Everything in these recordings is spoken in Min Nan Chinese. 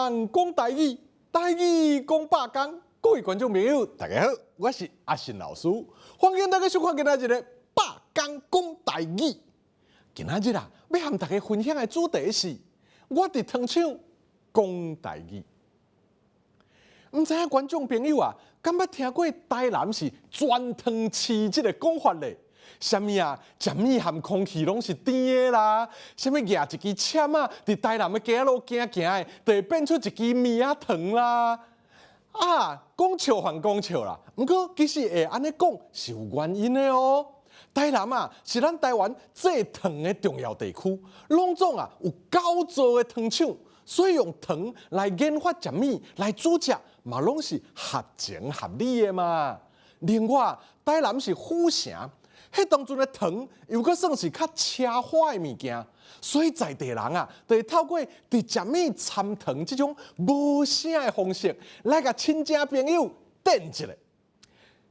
工講台語，台語講百工。各位觀眾朋友，大家好，我是阿信老師，歡迎大家收看今仔日的百工講台語。今仔日啊，欲和大家分享的主題是，我佇糖廠講台語。毋知影觀眾朋友啊，敢捌聽過台南是全糖市這個講法咧？啥物啊？食物含空氣攏是甜的啦！啥物蜈一支籤仔，佇台南的街仔路行行的，就會變出一支棉仔糖啦！啊，講笑還講笑啦，毋過其實會按呢講是有原因的哦。台南啊，是咱台灣製糖的重要地區，攏總啊有九座的糖廠，所以用糖來研發食物來煮食，嘛攏是合情合理的嘛。另外，台南是府城。彼當陣的糖又閣算是較奢華的物件，所以在地人啊，就會透過佇食物摻糖這種無聲的方式，來共親戚朋友電一下。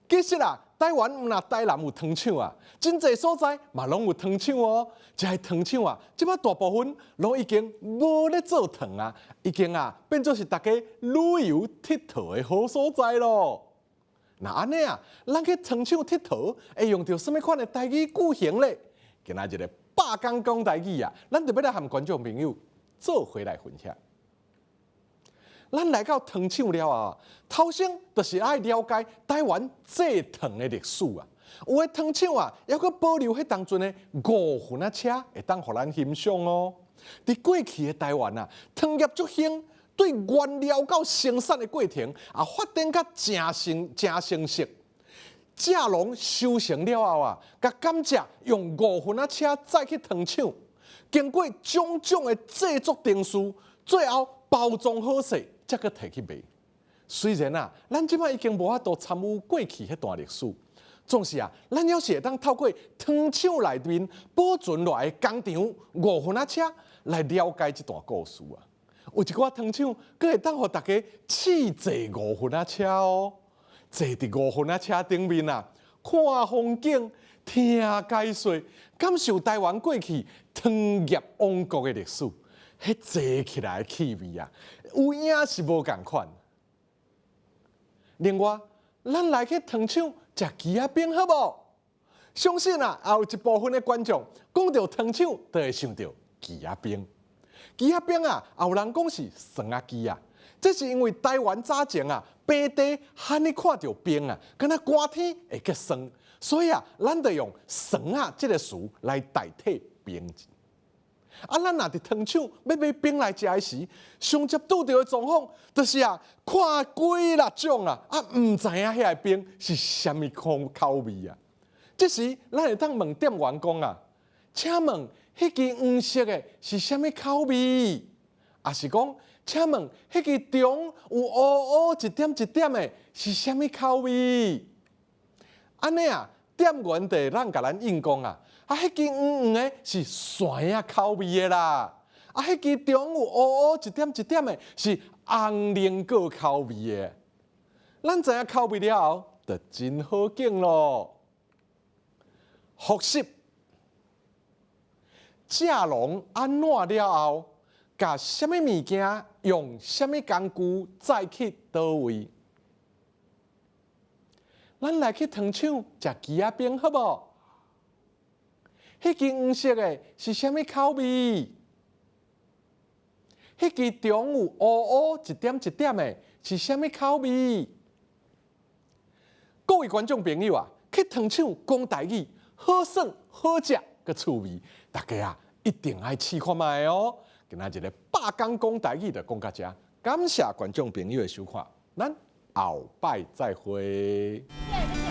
其實啊，台灣毋但台南有糖廠啊，真濟所在嘛攏有糖廠哦。這个糖廠啊，這擺大部分攏已經無咧做糖啊，已經啊變做是大家旅遊𨑨迌的好所在囉。若按呢啊，咱去糖廠𨑨迌會用著啥物款的台語句型咧？今仔日的百工講台語啊，咱就欲來和觀眾朋友做伙來分享。咱來到糖廠了後，頭先就是愛了解台灣製糖的歷史啊。有的糖廠啊，猶閣保留彼當陣的五分仔車，會當予咱欣賞哦。佇過去的台灣啊，糖業足興。對原料到生產的過程，也發展甲誠成誠成熟。蔗農收成了後啊，共甘蔗用五分仔車載去糖廠，經過種種的製作程序，最後包裝好勢，才閣提去賣。雖然啊，咱這擺已經無法度參與過去彼段歷史，總是啊，咱猶是會當透過糖廠內面保存落來的工廠五分仔車來了解這段故事啊。有一寡糖廠，閣會當予大家試坐五分仔車哦。坐佇五分仔車頂面啊，看風景，聽解說，感受台灣過去糖業王國的歷史。彼坐起來的氣味啊，有影是無仝款。另外，咱來去糖廠食枝仔冰好無？相信啊，也有一部分的觀眾講著糖廠，就會想著枝仔冰。枝仔冰啊，也有人講是酸仔枝啊，這是因為台灣早前啊，平地罕咧看著冰啊，敢若寒天會結霜，所以啊，咱就用酸仔這個詞來代替冰。啊，咱若佇糖廠欲買冰來食的時，上捷拄著的狀況，就是啊，看幾若種啊，啊，毋知影彼个冰是啥物款口味啊。這時，咱會當問店員講啊，請問彼支黃色的是啥物口味？抑是講，請問彼支中有烏烏一點一點的，是啥物口味？按呢啊，店員就會當共咱應講啊，啊，彼支黃黃的是蒜仔口味的啦，啊，彼支中有烏烏一點一點的是紅龍果口味的。咱知影口味了後，就真好揀囉。複習。蔗農按怎了後，共啥物物件用啥物工具載去佗位？咱來去糖廠食枝仔冰好無？彼支黃色的是啥物口味？彼支中有烏烏一點一點的是啥物口味？各位觀眾朋友啊，去糖廠講台語，好耍好食閣趣味，大家啊一定愛試看覓哦。今仔日的百工講台語就講到遮，感謝觀眾朋友的收看，咱後擺再會。謝謝。